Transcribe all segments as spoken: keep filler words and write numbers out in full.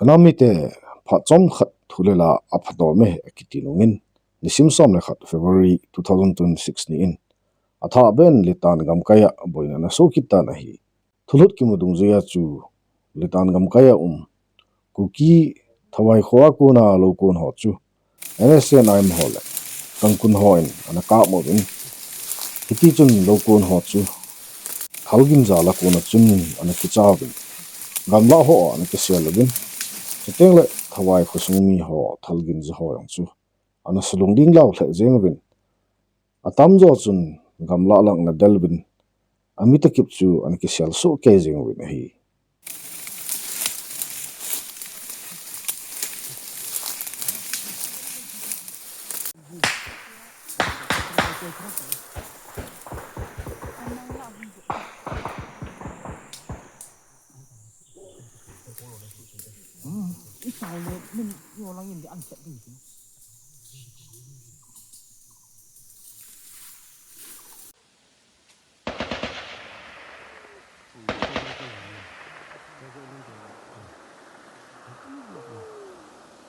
Kanam mite, phat chomkhat thu le la aphatdoh me akiti nungin, nisim som le khat February two thousand twenty-six ni in, athah beh in Litan gamkai a boina ana soh kit tan ahi. Thulhut kimu dungjuia chu Litan gamkai a um Kuki Thawai kho a kona loukon ho chu N S C N I M ho le Tangkhul hon ana kap uvin. Hitichun loukon ho chu Thalgin jal a kona chun ana kicha uvin, gamlah ho ana kisel uvin. Chuteng le Thawai khosung mi ho Thalgin ja ho jong chu ana sulung ding lou lheh jeng uvin. Atamjo chun gamlah lang ana del uvin, ami takip chu ana kisel soh kei jeng uvin ahi.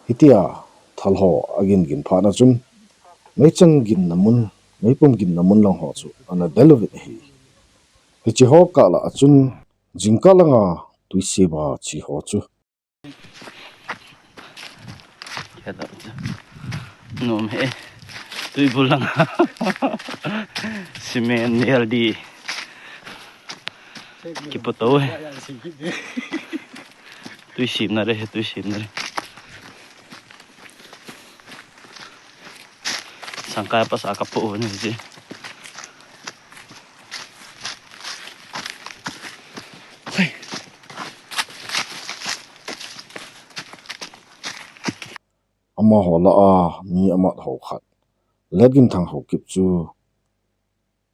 Hitia thal ho agin gin phat na chun, meichang ginna mun, meipum ginna mun lang ho chu ana del uvin ahi. Hiche ho kah lah a chun, jingkah langa tui sep a che ho chu Nom he. Tui bul lang. Cement, L D. Kipo to he. Tui sim na re, tui sim na re. Sangkai pas a kapo ni si. Amaho lah a mi amat ho khat, Letginthang Haokip chu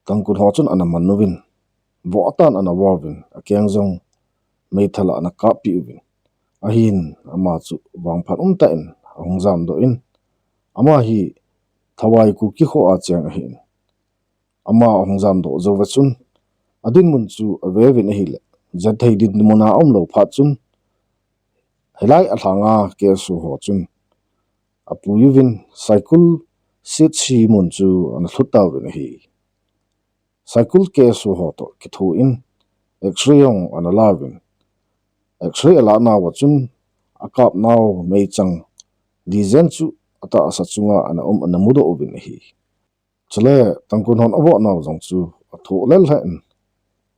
Tangkhul ho chun ana man uvin, voh tan ana voh uvin, akeng jong meithal a ana kappeh uvin. Ahin ama chu vangphat umtah in ahung jamdoh in, ama hi Thawai Kuki kho a cheng ahin. Ama ahung jamdoh jou va chun, adinmun chu ave uvin ahile, jet thei dinmun a aum lou phat chun, hilai alhanga K S O ho chun apui uvin, Saikul C H C mun chu ana lhut tauvin ahi. Saikul K S O ho toh kithoin, X-ray jong ana la uvin. X-ray ala nauva chun, akap nau meichang design chu atahsa chunga ana um, ana mudoh uvin ahi. Chule Tangkhul hon avoh nau jong chu athoh lel lheh in,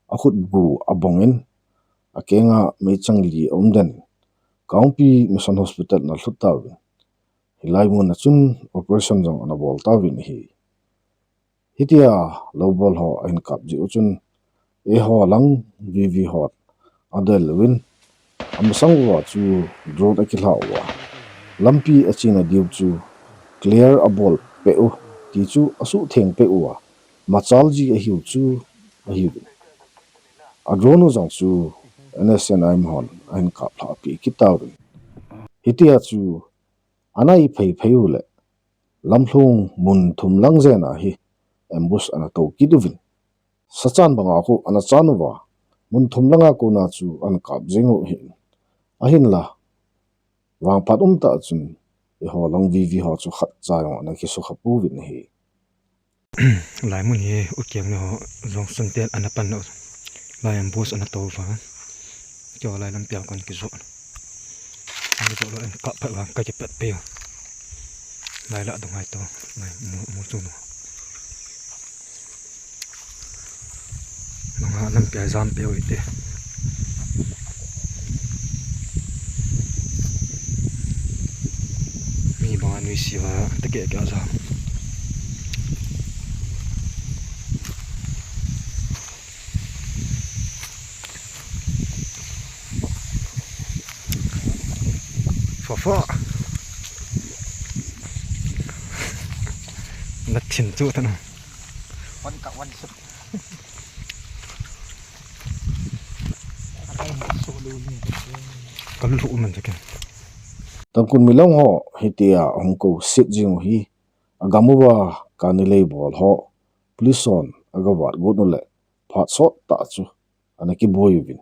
akhutbu abong in, akenga meichang li aum den in, Kangpokpi Mission Hospital ana lhut tauvin. Hilai mun a chun operation jong ana bol tauvin ahi. Hitia loubol ho ahin kap jeh u chun, eiho lang V V hon adel uvin, amasang uva chu drone akilha uva, lampi achena diu chu clear abol peh u ti chu asuhtheng peh uva, machal ji ahiu chu ahiuvin. A drone u jong chu N S C N I M hon ahin kaplhah peh kit tauvin. Hitia chu anai phei phei u le, lamlhung mun thum lang jen a hi ambush ana to kit uvin. Sachan banga khu ana chan uva, mun thum langa kona chu ana kap jeng u ahin. Ahinla, vangphat umtah chun, eiho lang V V ho chu khatcha jong ana kisukha pouvin ahi. Lai mun hi U Kiang ne ho jong sun ten ana pan u. Lai ambush ana to uva. Keiho lai lampi a kon kijoh. Ani joh lou in kaphat uva kakipet peh u. Lai lah dong hai to. Lai mu, mu chu nu. Nanga lampi a jam peh u hite. Mi banga nuisat uva, teke ke jam. Fo fo. Na thin chu ta na. One cut, one shot. Kalhu man ta ke. Tangkhul mi lang ho hitia hung ko sit jing u hi, agam uva kani lei bol ho, police hon aga vat got u le, phat sot tah chu ana kiboi uvin.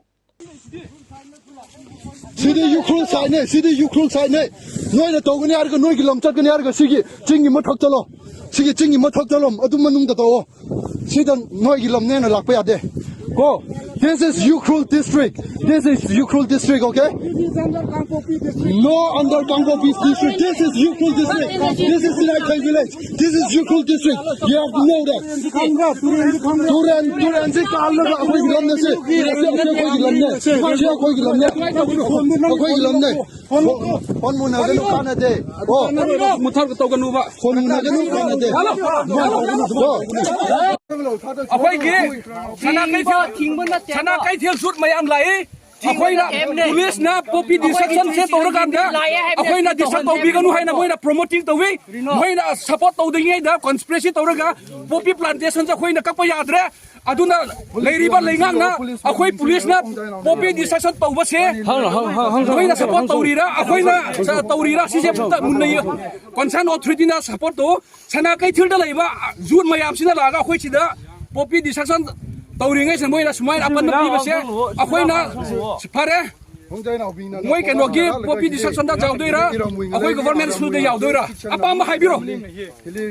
Sidi Ukhrul side ne, sidi Ukhrul side ne. Noina tao kani arga, noi ki lam chat kani arga, sigi, chingi mathak chalo. Sigi, chingi mathak chalo, atu manung ta tao. Sida noi ki lam ne na lak pa ya de. Go. This is Ukhrul district. This is Ukhrul district, okay? It is under Kangpokpi district. No, under Kangpokpi district. This is Ukhrul district. This is Sinai Khel village. This is Ukhrul district. You have to know that. Turen, Turen, Turen, si ka Allah ka akhoi ki lam ne si. Akhoi ki lam ne. Akhoi ki lam ne. Akhoi ki lam ne. Phone muna kanu kana de. Oh. Muthar ka tao kanu ba. Phone muna kanu kana de. Hello. Hello. Akhoi ki. Sana Keithel. Sana Keithel suit mayam lai. Akhoi na police na poppy destruction se tao ra kanda. Akhoi na disturb tao bi kanu hai na moi na promoting tao bi. Moi na support tao ding ngai da conspiracy tao ra ga. Poppy plantation se akhoi na kapa yadre. Aduna, leiriba leingakna, akhoi police na poppy destruction tauba se. Hang, hang, hang, hang. Noina support taurira, akhoina, sa, taurira, sise ta munna ye. Concern authority na support tao, Sana Keithel da leiba, youth mayam sina laga, akhoi sida, poppy destruction tauri ngai se moina sumai apan na piba se. Akhoina, phare. Moi keno ki poppy destruction da jaodoira, akhoi government school da jaodoira. Apam ba hai biro.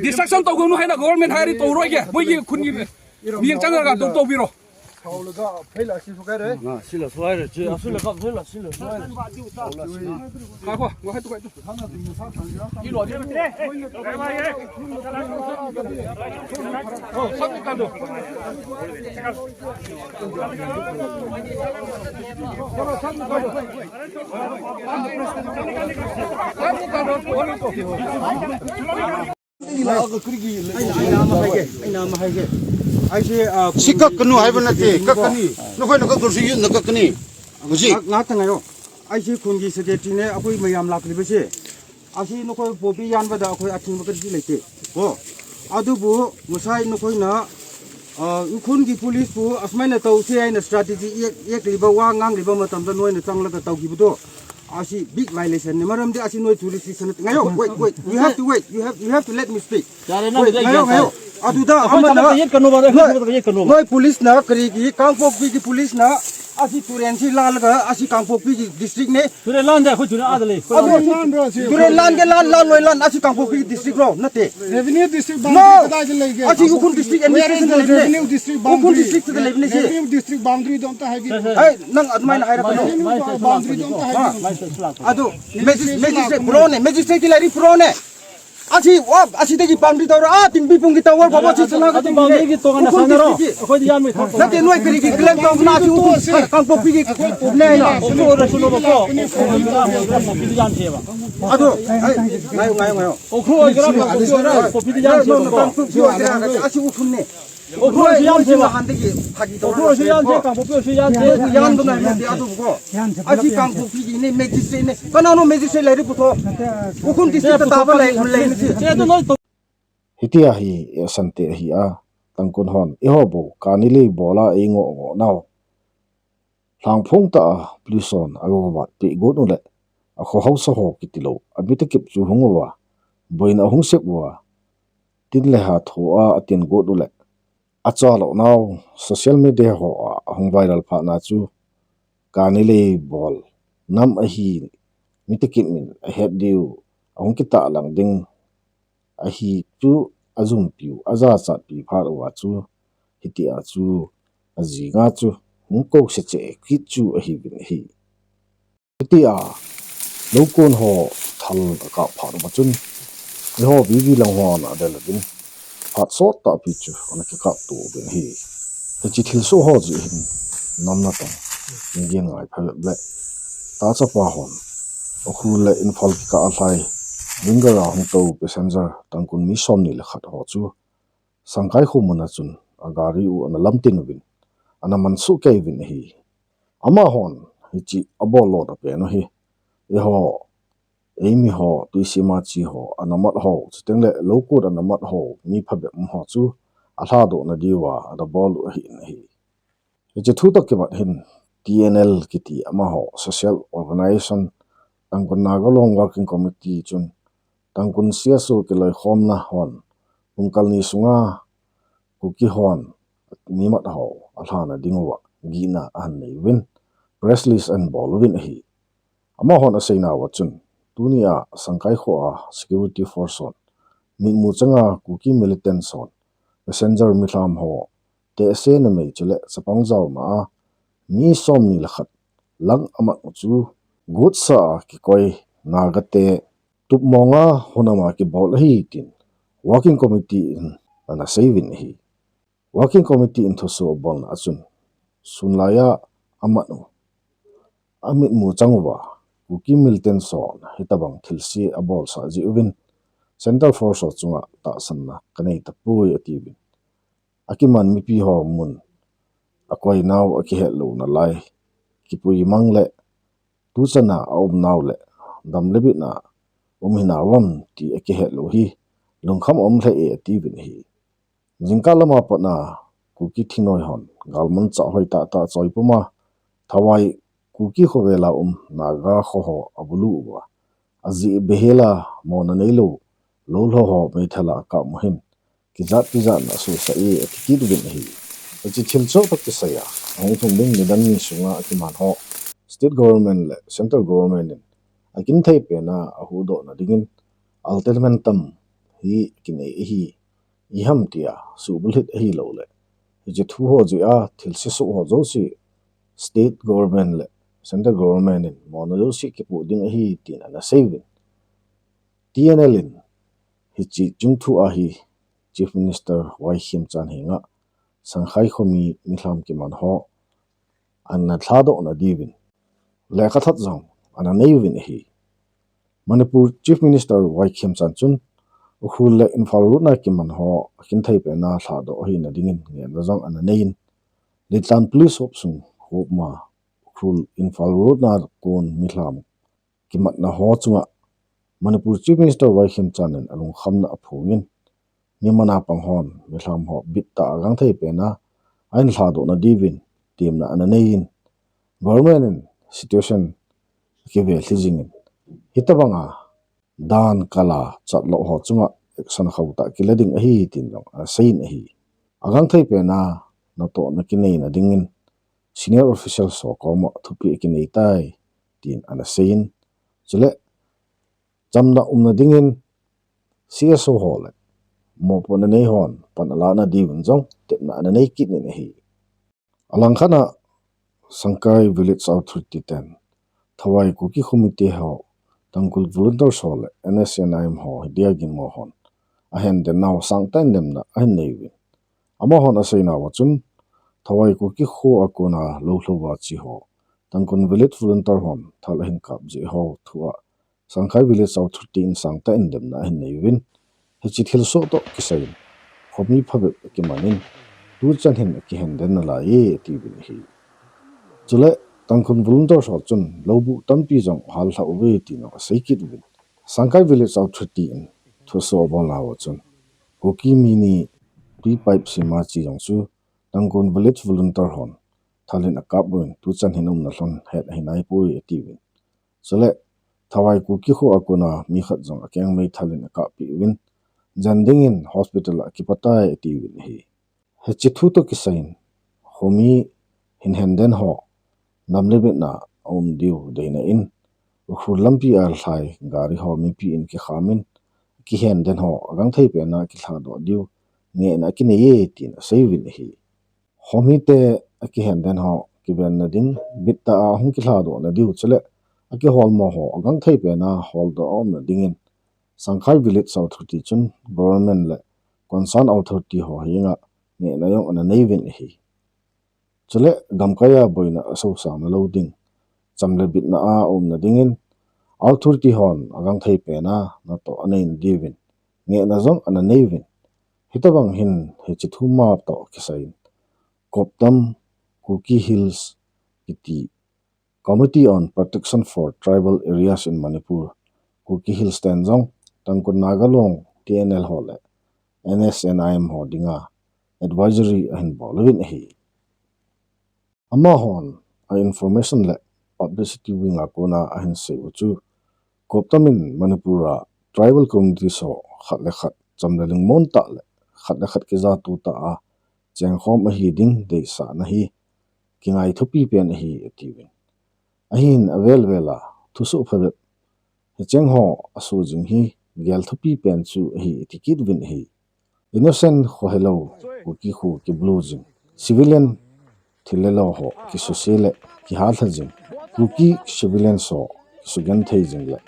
Destruction tao kanu hai na government hai ri tao roi ke, moi ki khun ki. Miang chang ga tao tao biro. Sila suai re, sila suai re, sila suai re. Ka ko, wa tu ka tu. Sikak kanu haiba nate, kak kani. Nakoi nakak kursi yun nakak kani. Hujik. Nga, nga tanga yo. Aisi khun ki secretary ne, akoi mayam lak liba se. Asi nakoi poppy yan ba da akoi athing ba ka di leite. Ko. Adubu, musai nakoi na, ah, khun ki police pu, asmai na tao se ai na strategy, yek, yek liba wa ngang liba matam da noi na chang la ka tao ki bu to. Asi big violation ne, maram di asi noi jurisdiction ne. Ngayo, wait, wait. You have to wait. You have, you have to let me speak. Yare na. Wait, ngayo, ngayo. Adu da, ama na. Yet kanu ba, yet kanu ba. Noi police na, kari ki, Kangpokpi ki police na, asi Turen si lal ga, asi Kangpokpi ki district ne. Turen lan da, khoi Turen adale. Adu, Turen lan ke lan, lan noi lan, asi Kangpokpi ki district ro, nate. Revenue district boundary kada jin lei ke. Asi Ukhrul district administration le. Revenue district boundary. Ukhrul district le ne si. Revenue district boundary dom ta hai ki. Hai, nang admai na hai ra kanu. Boundary dom ta hai ki. Adu, magistrate, magistrate pro ne, magistrate ki lari pro ne. Asi, wa, asi te ki boundary tower, ah, ting pi pung ki tower, baba, si sana ka ting boundary ki tower na sana ro. Akhoi di yan mai thak. Nate noi kari ki claim tower na si u, Kangpokpi ki ne na. Ko ra suno ba ko. Ko ra suno ba ko. Adu, hai, ngai, ngai, ngai. Ukhrul oi kara Kangpokpi oi kara Kangpokpi di yan se ba ko. Kangpokpi oi kara, asi Ukhrul ne. Ukhrul si yan se ba. Ukhrul si yan se, Kangpokpi si yan se. Yan do na yan se adu ko. Asi Kangpokpi ne magistrate ne. Kana no magistrate lai ri pu tho. Ukhrul district ta ba lai lai ni si. Se do noi to. Hitia hi, eh, sante hi a, Tangkhul hon, eiho bou, kani lei bola eingo ngo nau. Lhangphong ta a, police hon, ago vat, pe got u le, akho hausa ho kiti lou, amite kip chu hung uva, boina hung sep uva, tin le ha tho a, atin got u le, acha lou nau, social media ho a, ahung viral phat na chu, kani lei bol, nam ahi, mite kip min, ahet diu, ahung kitah lang ding, ahi chu ajumpiu, ajachatpi phat uva chu, hitia chu, ajinga chu, hung kou se che kit chu ahi vin ahi. Hitia, loukon ho thal akap phat uva chun, eiho V V lang ho ana del uvin, phat sot tahpi chu, ana kikap to uvin ahi. Hiche thilsoh ho jeh hin, namna tong, in gen ngai pha le, ta chapa hon, Ukhrul le Imphal kikah a lhai, Winger a hung tou passenger, Tangkhul mi somni le khat ho chu, Sangkai kho muna chun, agari u ana lamtin uvin, ana mansuh kei uvin ahi. Amahon, hiche abol lona pen u hi, eiho, eimi ho, tuisima chi ho, ana mat ho, chuteng le loukot ana mat ho, mi phabep um ho chu, alhadoh na diuva, ana bol u ahi in ahi. Hiche thu toh kimat hin T N L kiti amaho Social Organization, Tangkhul Naga Long Working Committee chun Tangkhul C S O kiloikhomna hon pungkal ni sunga Kuki hon mimat ho alhana dinguva gihna ahin nei uvin press release ahin bol uvin ahi. Amahon aseina uva chun, tunia Sangkai khoa security force hon mitmu changa Kuki militants hon passenger milham ho tehse numei chule chapang jaona a mi somni le khat lang amat u chu gotsa a kikoi Naga te tupmonga hunama kibol ahi tin working committee in ana seiyuvin ahi. Working committee in thusoh abolna a chun, sunlaiya amat u amitmu chang uva Kuki militants hon hitabang thilse abolsah jeh uvin, Central Force ho chunga tahsanna kanei tapoi atiuvin. Akiman mipi ho mun akoinau akihet louna lai, kipui mang le tuchana aumnau le dam le bitna um hinauvam ti akihet lou hi lungkham aum lheh e atiuvin ahi. Jingkah lama patna Kuki thingnoi hon galmanchah hoitah tah choi puma Thawai Kuki khovela um Naga kho ho abulu uva, ajeh behela mona neilou lolho ho meithal a akap u hin kijat tijatna asosah e ati kit uvin ahi. Hiche thilsoh toh kisaiya ahung lhung ding nidan ni sunga akiman ho state government le central government in akinthei pena ahuhdohna dingin ultimatum hi kinei ahi. Iham tia suhbulhit ahilouleh hiche thu ho jeh a thilse soh ho jouse state government le central government in mona jouse kipoh ding ahi tin ana seiuvin. T N L in hiche chungthu a hi Chief Minister Y Khemchand henga Sangkhai khomi milham kiman ho ana lhadohna diuvin lekhathat jong ana neiuvin ahi. Manipur Chief Minister Y Khemchand chun Ukhrul le Imphal road na kiman ho akinthei pena lhadoh ahina dingin ngehna jong ana neiyin, Litan Police hopsung hopma Ukhrul Imphal road na kon milham kimatna ho chunga Manipur Chief Minister Y Khemchand in alungkhamna aphongin, mi mana pang hon milham ho bittah a gangthei pena ahin lhadohna diuvin temna ana neiyin, government in situation akivelhi jingin, hitabanga dan kala chatlou ho chunga action khauhtah kila ding ahi tin jong ana seiyin ahi. Agangthei pena natohna kineina dingin senior officials ho koma thupeh akinei tai tin ana seiyin, chule chamna umna dingin C S O ho le mopohna nei hon pan alahna diuvin jong tepna ana nei kit in ahi. Alangkhat a Sangkai Village Authority ten Thawai Kuki khomi te ho Tangkhul Volunteers ho le N S C N I M ho hidia ginmo hon ahin den nau sangtah in demna ahin neiuvin. Amahon aseina uva chun, Thawai Kuki kho a kona lolhova che ho Tangkhul Village Volunteer hon thal ahin kap jeh ho thua Sangkai Village Authority in sangtah in demna ahin neiuvin, hiche thilsoh toh kisaiyin khomi phabep akimanin, tuchan hin akihen den nalai e atiuvin ahi. Chule Tangkhul Volunteers ho chun loubuh tampi jong ahallhah uve tin jong asei kit uvin. Sangkai Village Authority in thusoh abolna uva chun, Kuki mi ni twi pipe sema che jong chu Tangkhul Village Volunteer hon thal in akap uvin, tuchan hin umna lhon het ahinaipoi atiuvin. Chule Thawai Kuki kho a kona mi khat jong akeng meithal in akappeh uvin, jen dingin hospital a akipatai atiuvin ahi. Hiche thu toh kisaiyin khomi hin hen den ho nam le bitna aum diu deina in, Ukhrul lampi a lhai gari ho mipi in kikhamin, kihen den ho agangthei pena kilhadoh diu ngehna akinei e tin aseiuvin ahi. Khomite akihen den ho kivenna ding bittah a hung kilhadohna diu chule akiholmo ho agangthei pena holdoh aumna dingin Sangkai Village Authority chun government le concern authority ho henga ngehna jong ana neiuvin ahi. Chule gamkaiya boina asosang nalou ding, cham le bitna a umna dingin authority hon agangthei pena natoh aneina diuvin ngehna jong ana neiuvin. Hitabang hin hiche thuma toh kisaiyin, Koptam Kuki Hills kiti Committee on Protection for Tribal Areas in Manipur, Kuki Hills ten jong Tangkhul Naga Long T N L ho le N S C N I M ho dinga advisory ahin bol uvin ahi. Amahon a information le publicity wing a kona ahin sei u chu, Koptam in Manipur a tribal communities ho khat le khat cham le lungmon tah le khat le khat kijato tah a chengkhom ahi ding deisahna hi kingai thupi pen ahi atiuvin. Ahin avel vel a thusoh phabep. Hicheng ho asoh jing hi gel thupi pen chu ahi iti kit uvin ahi. Innocent kho helou, Kuki kho kibloh jing, civilian thil le lo ho kisuse le kihalha jing, Kuki civilian ho kisugenthei jing le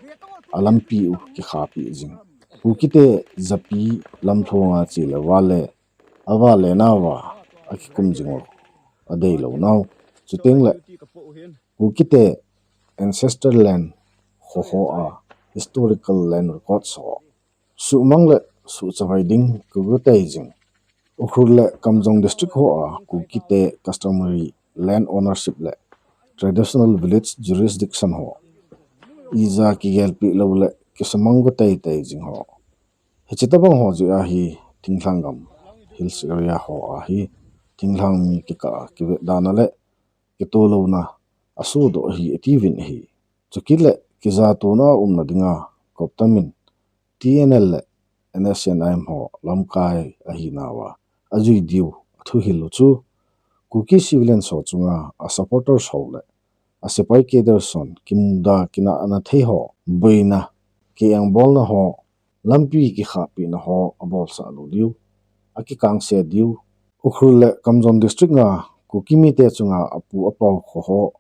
alampi u kikhahpi jing, Kukite japi lamlhonga che le vale, avale nauva akikum jing u adeilou nau. Chuteng le Kukite ancestor land kho hoa historical land records ho suhmang le suhchavai ding kigotei jing. Ukhrul le Kamjong district hoa Kukite customary land ownership le traditional village jurisdiction ho ija kigelpi lou le kisumang gotei tei jing ho. Hiche tobang ho jeh a hi thinglhang gam hills area hoa hi thinglhang mi kikah a kivetdana le kitohlouna asohdoh ahi atiuvin ahi. Chukit le kijatona umna dinga koptamin T N L le N S C N I M ho lamkai ahinauva ajui diu athuhil u chu Kuki civilian ho chunga asupporters ho le asepai cadres hon kimuda kinahna thei ho, boina kiengbolna ho, lampi kikhahpina ho abolsah lou diu, akikangse diu. Ukhrul le Kamjong district a Kuki mite chunga apu apau kho ho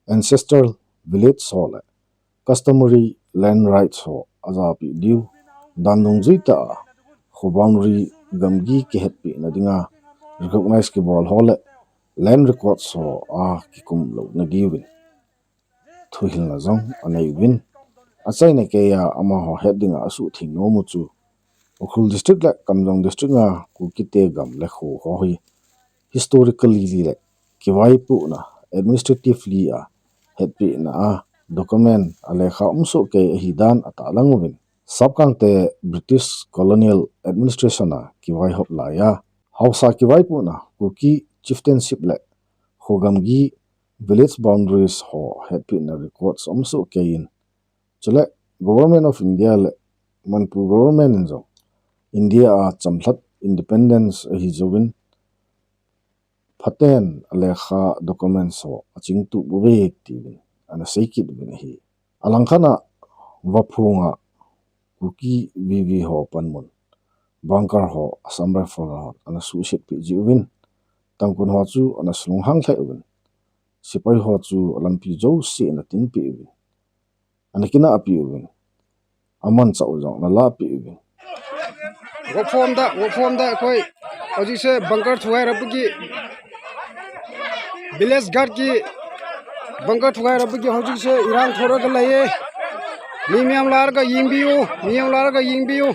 ancestral village ho le customary land rights ho ajahpi diu. Dan dungjuitah a kho boundary gamgi kihetpina dinga recognize kibol ho le land records ho akikum louna diuvin thuhilna jong anei uvin. Achaina keiya amaho het dinga asuhtheng nom u chu Ukhrul district le Kamjong district a Kukite gam le kho ho hi historically le kivaipohna, administratively a hetpina a document alekha umsoh kei ahidan atahlang uvin. Sapkangte British colonial administration a kivaihop laiya haosa kivaipohna, Kuki chieftainship le kho gamgi village boundaries ho hetpina records umsoh keiyin, chule Government of India le Manipur government in jong India a chamlhat independence ahi jouvin phaten alekha documents ho achingtup uve tiuvin ana seikit uvin ahi. Alangkhat a Vaphong a Kuki V V ho panmun bunker ho Assam Rifle hon ana suhsetpi jiuvin, Tangkhul ho chu ana sulunghang lheh uvin, sepai ho chu alampi jouse ana tinpi uvin, ana kinahpi uvin, amanchah u jong ana lahpi uvin. Work form da, work form da koi. Hojik se bunker thuhai rabki, village guard ki bunker thuhai rabki hojik se irang thora ka laiye. Mi miyam lar ka yingbiu, mi miyam lar ka yingbiu.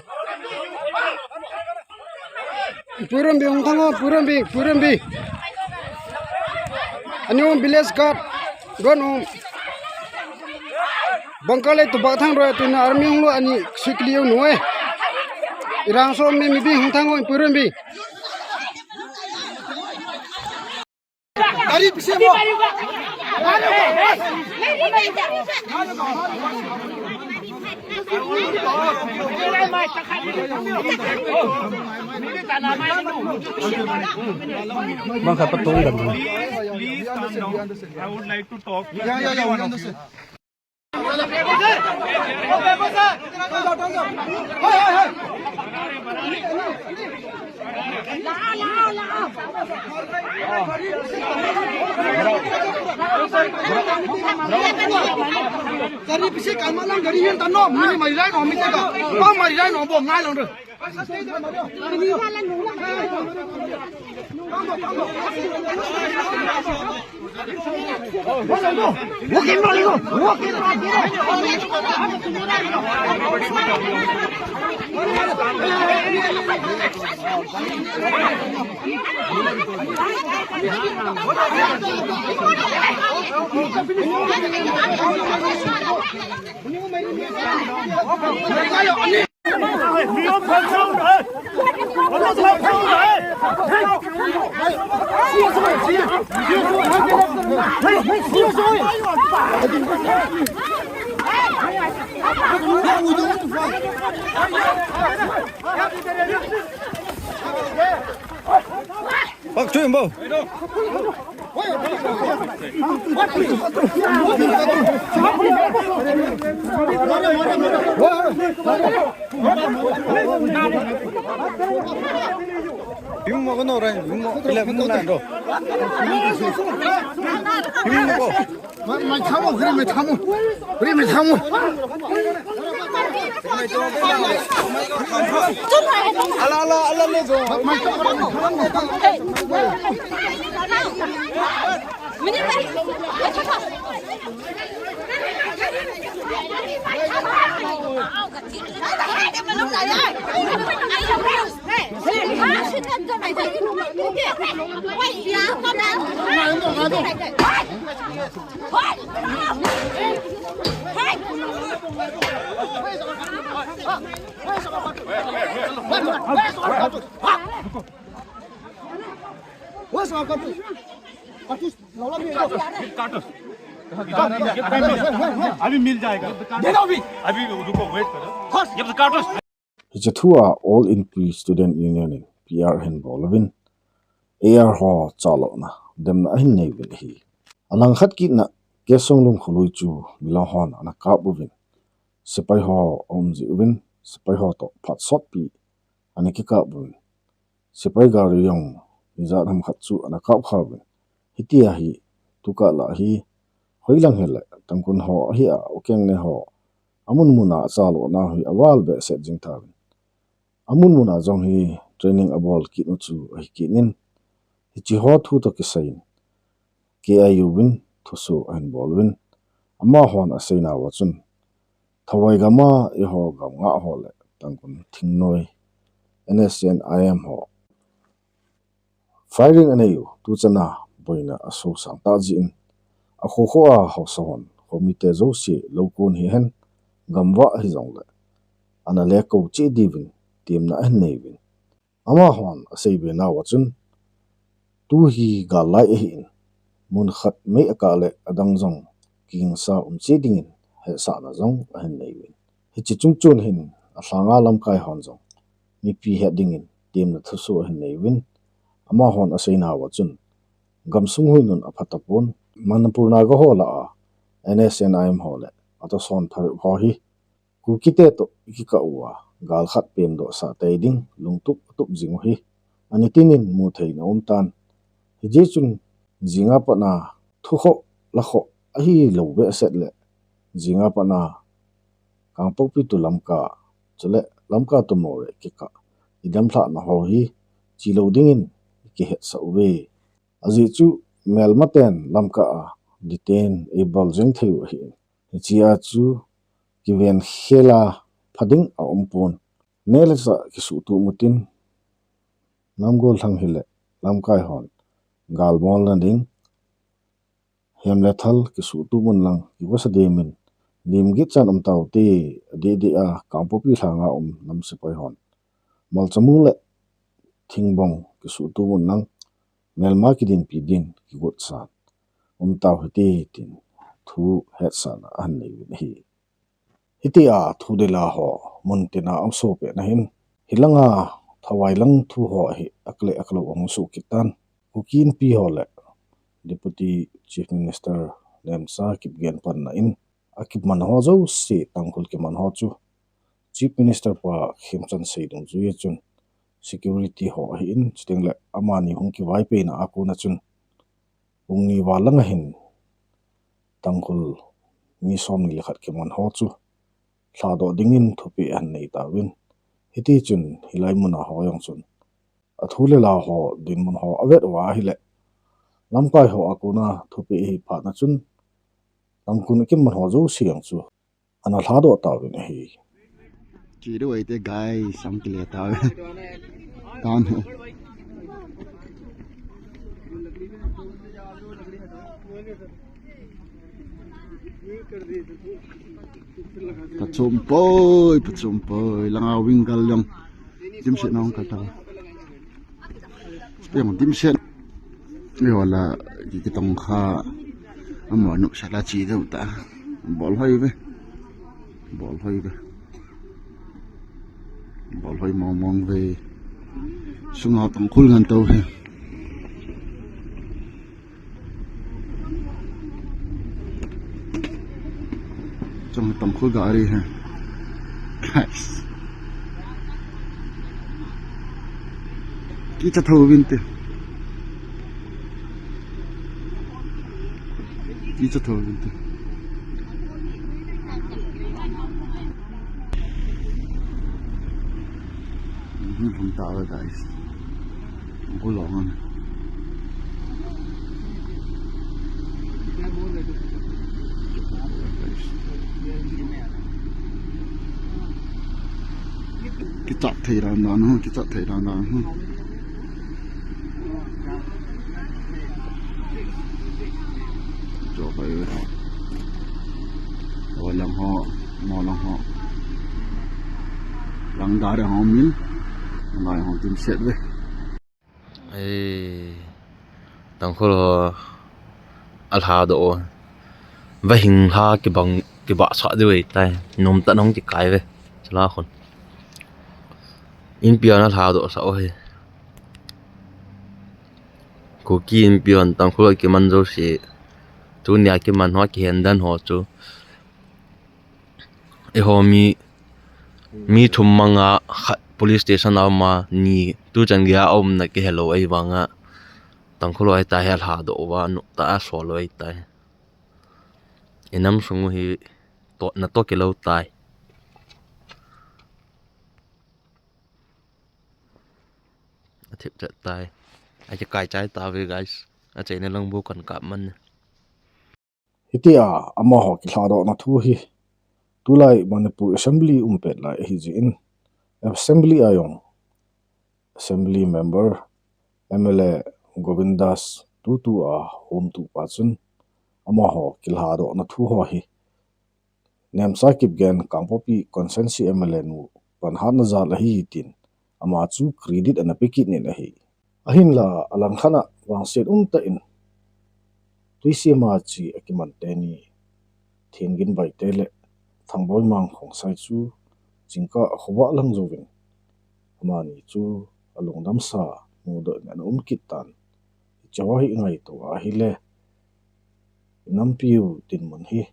Puirambi hung thang o, Puirambi, Puirambi. Ani um village guard, ron um. Bunker le tubak thang roi tuna army hung lo ani sikliu noi. Irang so mi mi bi hung thang o Puirambi. Gari pise mo. Bang khat patong dan. Please calm down. I would like to talk. Yeah, yeah, yeah, we understand. Gari pise kalma lang gari hian tan no, mini mai rai no, mi ta ka. Pa mai rai no, bo ngai lang re. Pak chuin bo. Bim mo ko no rai, bim mo, ila bim mo na do. Bim mo ko. Mai, mai thamu, hri mai thamu. Hri mai thamu. Ala, ala, ala le jo. अभी मिल जाएगा। दे दो अभी। अभी रुको, वेट करो। ये तो काटो। Hiche thu a All Inpi Student Union in P R ahin bol uvin, A R ho chalona demna ahin nei uvin ahi. Alangkhat kitna K. Songlung Kholui chu milong hon ana kap uvin, sepai ho aum ji uvin, sepai ho toh phat sotpi ana kikap uvin, sepai gari jong ijat ham khat chu ana kap kha uvin. Hitia hi tukah lah hi hoilang hile Tangkhul ho ahi a, ukeng ne ho amun muna chalona hi aval behseh jing tauvin. Amun muna jong hi training abol kit u chu ahi kit in, hiche ho thu toh kisai in K I U vin thusoh ahin bol uvin, amahon aseinauva chun, Thawai gam a eiho gam nga ho le Tangkhul thingnoi N S C N I M ho firing anei u, tuchan a boina aso sang tah jeh in, akho kho a haosa hon, khomite jouse lou kon hihen, gamvah hijongle, ana le kou cheh diuvin, temna ahin nei uvin. Amahon aseibe nauva chun, tu hi gal lai ahin, mun khat mei akah le adang jong kigingsa um cheh dingin hetsahna jong ahin nei uvin. Hiche chungchon hin alhanga lamkai hon jong mipi het dingin temna thusoh ahin nei uvin. Amahon aseinauva chun, gamsung huinun aphatapon, Manipur Naga ho lah a N S C N I M ho le atohsan phabep ho hi Kukite toh ikikah uva gal khat pemdoh sah tei ding lungtup atup jing u hi anitin in mu theina aum tan. Hijeh chun jinga pat a thukhoh lakhoh ahilou behseh le jinga pat a Kangpokpi to Lamka, chule Lamka to Moreh kikah idamlhahna ho hi chelou dingin ikihetsah uve. Ajeh chu melmaten Lamka a detain eibol jeng thei u ahin, hichea chu kiven khel a pha ding aumpon. Neh le chah kisuhtup utin, namgol lhang hile lamkai hon galmolna ding, hem le thal kisuhtup un lang kigotsa dimin, lim gitchan um taute, adeh deh a Kangpokpi lhanga um nam sepai hon malchamu le thingbong kisuhtup un lang, melma kidinpi din kigotsan um tau hite, tin thu hetsahna ahin nei uvin ahi. Hitia thu le la ho muntina aum soh pet na hin, hilanga Thawai lang thu ho hi akile akilou ahung soh kit tan. Kuki Inpi ho le Deputy Chief Minister Nemcha Kipgen panna in akiman ho jouse Tangkhul kiman ho chu Chief Minister pa Khemchand sei dungjuia chun security ho ahin, chuteng le amani hung kivaipoina a kona chun hung ni val langa hin Tangkhul mi somni le khat kiman ho chu lhadoh dingin thupeh ahin nei tauvin. Hitichun hilai muna ho jong chun athu le la ho dinmun ho avet uva ahile lamkai ho a kona thupeh ahi phatna chun lamkun a kiman ho jouse jong chu ana lhadoh tauvin ahi. Chi do ai te guys, sam kile tauve. Tan he. Pachom poi, pachom poi, langa wing gal jong. Dimset na hung kal tau. Speng dimset. Ei wala ki kitong kha. Amo nuk sala chi deu ta. Bol hoi ve. Bol hoi ve. Bol hoi mong mong ve. Sunga Tangkhul ngan tau he. गाड़ी है। Guys, kicha tho vinte. Kicha tho vinte. Hung ta ve, guys. Hung lhung. Kichat thei dan dan ho, kichat thei dan dan ho. Cho pai ve. Oi lang ho, mo lang ho. Lang gari ho min. Lang ho tin set ve. Ei, Tangkhul ho alha doh. Vahing lha kibang, kibah sa diu ei tai. Nom ta nong kikai ve. Chala khun. Inpi hon alha doh sa o hi. Kuki Inpi hon Tangkhul a kiman jouse. Tunia kiman ho, kihen dan ho chu. Eiho mi, mi thum manga khat police station a um a, ni tuchan geiya a umna kihe lou ahivanga. Tangkhul ho hitia hi alha doh uva, nom ta a sol lou ahitai. Inam sung u hi to, natoh kilou tai. Athip chet tai. Akikai chai tave, guys. Achaina lang bu kan kap man. Hitia amaho kilhadohna thu hi tulai Manipur Assembly um pet lai ahi jeh in, Assembly a jong Assembly Member, M L A Govindas tutu a hom tupa chun amaho kilhadohna thu ho hi Nemcha Kipgen, Kangpokpi Constituency M L A nu panhatna jal ahi tin ama chu credit ana pe kit in ahi. Ahinla alangkhat a vangset umtah in Tuisema chi akiman teni Thengin Baite le Thangboi Mang Khongsai chu jingkah khovah lang jouvin amani chu alungdamsa mudoh in ana um kit tan. Hiche ho hi ingaito ahile, inampiu dinmun hi,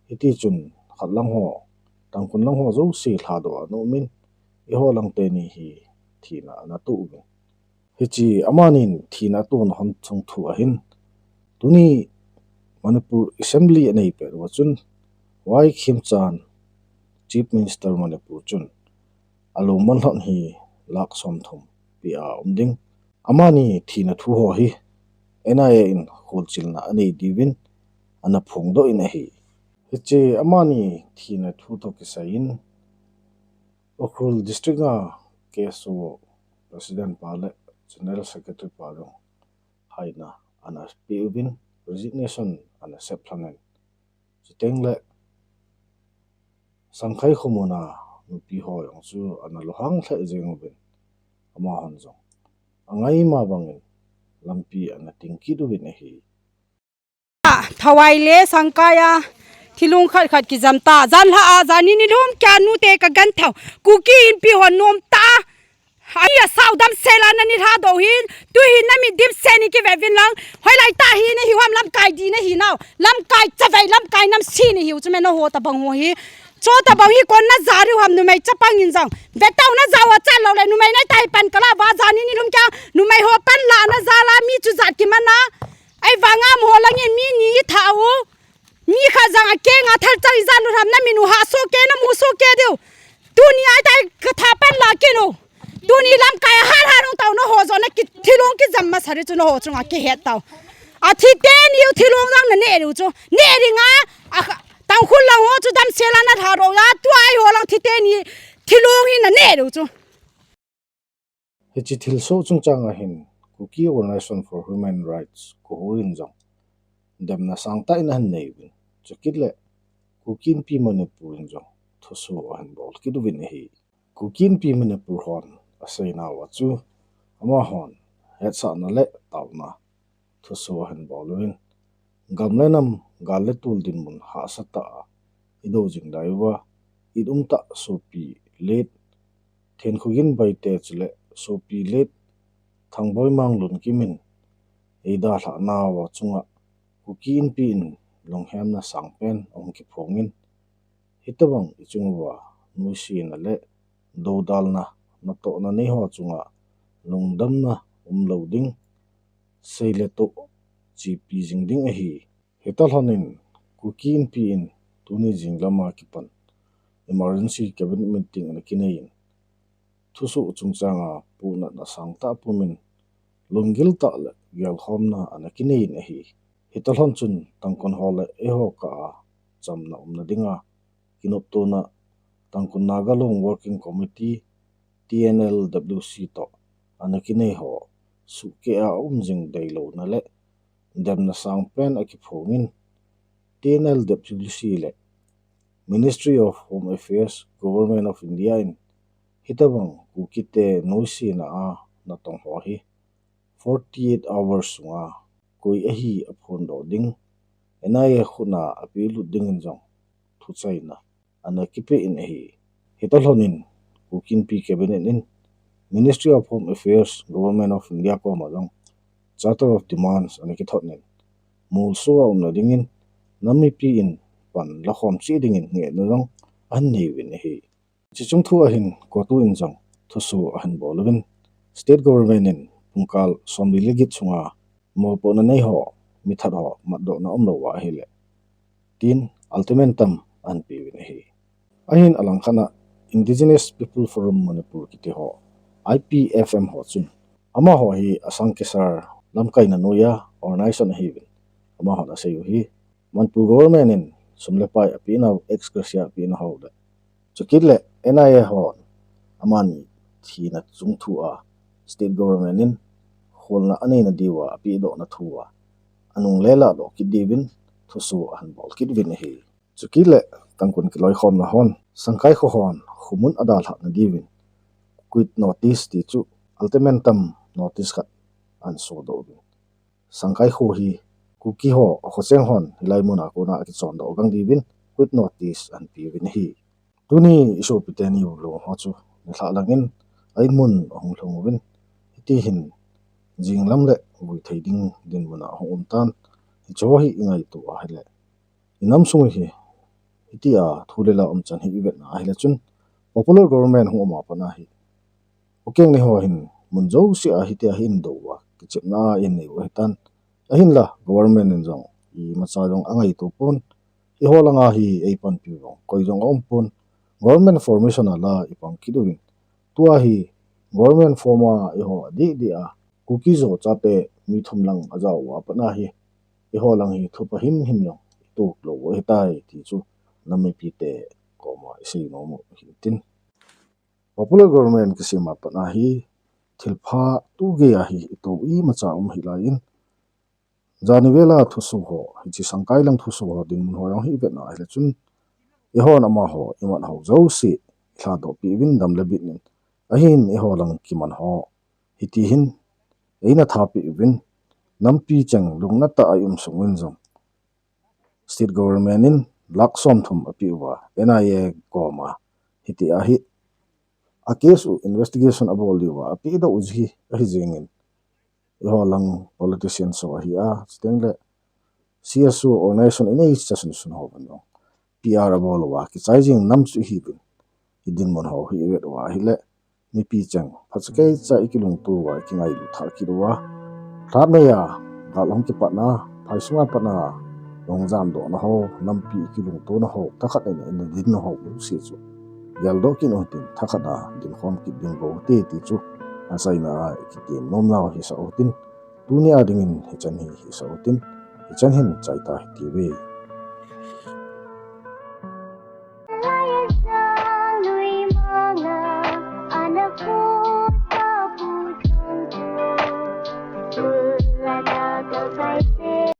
hitichun khat lang ho, Tangkhul lang ho jouse lhadoh ana um in, eiho lang teni hi thina ana toh uvin. Hiche amanin thina atohna hon chung thu ahin, tuni Manipur Assembly anei pet uva chun, Y Khemchand, Chief Minister Manipur chun, alou manlhon hi lakh somthum pia um ding. Amani thina thu ho hi N I A in kholchilna anei diuvin ana phongdoh in ahi. Hiche amani thina thu toh kisai in Ukhrul District a K S O President pa le General Secretary pa jong haina ana pe uvin, resignation ana sep lhon in. Chuteng le Sangkai khomun a nupi ho jong chu ana lunghang lheh jeng uvin, amahon jong angaima bangin lampi ana ting kit uvin ahi. Thawai le Sangkai a thilung khat khat kijam ta. Janhi a, janhi nilhum keiya nute ka gan thau. Kuki Inpi hon nom ta. Ai, asao damsel a nani lhadoh hin, tu hi na mit dimset in kive uvin lang. Hoilai tah hi nahiu ham, lamkai ding nahi nau. Lamkai chavei, lamkai namse nahiu chu me, naho tabang ho hi. Cho tabang hi kon naja diu ham, numei chapang in jong. Ve tau, naja uva chan lou le, numei nai tai pan kala va, janhi nilhum keiya numei ho pan la naja la, mi chu jat kiman a. Ahivanga amaho lang in mi ni i tha u. Mi khat jong akeng a thalchang ijat lut ham, na min u hah soh kei, na mu soh kei diu. Tuni a tai ka tha pan la kit u. Tuni lamkai a hat hat hung tau, naho jong na ki thilung kijam masa ding chu naho chunga kihet tau. Athi teni u thilung jong na neh diu chu. Neh ding a, a, Tangkhul lang ho chu damsel a na lhadoh a, tua eiho lang thi teni thilung hi na neh diu chu. Hiche thilsoh chungchang a hin Kuki Organization for Human Rights, KOHUR in jong demna sangtah in ahin nei uvin, chukit le Kuki Inpi Manipur in jong thusoh ahin bol kit uvin ahi. Kuki Inpi Manipur hon aseina uva chu, amahon hetsahna le taona thusoh ahin bol uvin, gam le nam, gal le tol dinmun hahsa tah a i do jing lai uva, it umtah sopi late Thenkhogen Baite chule sopi late Thangboi Mang Lunkim in eidalhah nauva chunga Kuki Inpi in lunghemna sangpen ahung kiphong in, Hitobang ichung uva nuisatna le doudalna, natohna nei ho chunga lungdamna umlou ding, seile toh chepi jing ding ahi. Hitalhon in Kuki Inpi in tuni jing lama kipan emergency cabinet meeting ana kinei in, thusoh chungchanga puhnatna sangtah pumin, lunggil tah le gelkhomna ana kinei in ahi. Hitalhon chun Tangkhul ho le eiho kah a chamna umna dinga kinoptona Tangkhul Naga Long Working Committee, T N L W C toh ana kinei ho suhkeh a um jing deilouna le demna sangpen akiphongin, T N L W C le Ministry of Home Affairs, Government of India in hitabang Kukite nuisatna a natong ho hi forty eight hours sunga koi ahi aphondoh ding, N I A khutna apelut dingin jong thuchaina ana kipeh in ahi. Hitalhon in Kuki Inpi Cabinet in Ministry of Home Affairs, Government of India koma jong Charter of Demands ana kithot in, molso a umna dingin nam mipi in pan lakhom cheh dingin ngehna jong ahin nei uvin ahi. Chuche chungthu a hin CoTU in jong thusoh ahin bol uvin, State Government in pungkal somli le get sunga mopohna nei ho, mithat ho matdohna umlou va ahile, tin ultimatum ahin pe uvin ahi. Ahin alangkhat a Indigenous People Forum Manipur kiti ho, I P F M ho chun, amaho hi Assam Kesar lamkaina noiya organization ahiuvin, amahon asei u hi, Manipur government in sum le pai apenau, ex gratia apenau ho le, chukit le N I A hon amani thina chungthu a state government in kholna aneina diuva apehdohna thu a anung le lahdoh kit diuvin thusoh ahin bol kit uvin ahi. Chukit le Tangkhul kiloikhomna hon Sangkai kho hon khomun adalhahna diuvin quit notice ti chu ultimatum notice khat ahin sodoh uvin. Sangkai kho hi Kuki ho akhocheng hon hilai muna kona akichondoh gang diuvin quit notice ahin pe uvin ahi. Tuni isopi teni u lung ho chu nilhah langin a inmun ahung lhung uvin, hiti hin jinglam le vui thei ding dinmun a ahung um tan, hiche ho hi ingaito ahile, inam sung hi hitia thu le la umchan hi ivetna ahile chun, popular government hung um a pat a hi ukeng nei ho hin mun jouse a hitia hi indou uva kichepna a innei u ahitan, ahinla government in jong imacha jong angaito pon, eiho langa hi eipanpi u jong koi jong aumpon, government formation a la ipang kit uvin, tua hi government form a eiho adeh deh a Kuki Zo chate mi thum lang ajao uva pat a hi eiho lang hi thupha himhim jong itoh lou u ahitai ti chu nam mipite koma isei nom u ahin tin. Popular government kisem a pat a hi thilpha tugei a hi itoh imacha um hih laiyin, jani vela thusoh ho, hiche Sangkai lang thusoh ho dinmun ho jong hi ivetna ahile chun, eihon amaho imat ho jouse ilhadoh peh uvin dam le bit in, ahin eiho lang kiman ho hiti hin eina thapeh uvin, nampi cheng lungna tah a ium sung uvin jong state government in lakh somthum apeh uva N I A koma hitia hi a case u investigation abol diuva apehdoh u ji ahi jengin, eiho lang politician ho ahi a, chuteng le C S O organization inei cha sunsun ho vang jong P R abol uva kichai jing nam chu ihiuvin, idinmun ho hi ivet uva ahile, mipi cheng phachakei cha ikilungto uva ikingailu thah kit uva, lhatmei a gal hung kipatna, phai sunga patna, long jamdohna ho, nampi ikilungtona ho thakhat in ina dinna ho jouse chu geldoh kit u hitin, thakhat a dinkhom kit ding bou hite ti chu achaina a ikitem nomnau hisah u hitin, tuni a dingin hichan hi hisah u hitin, hichan hin chaita hitiuve.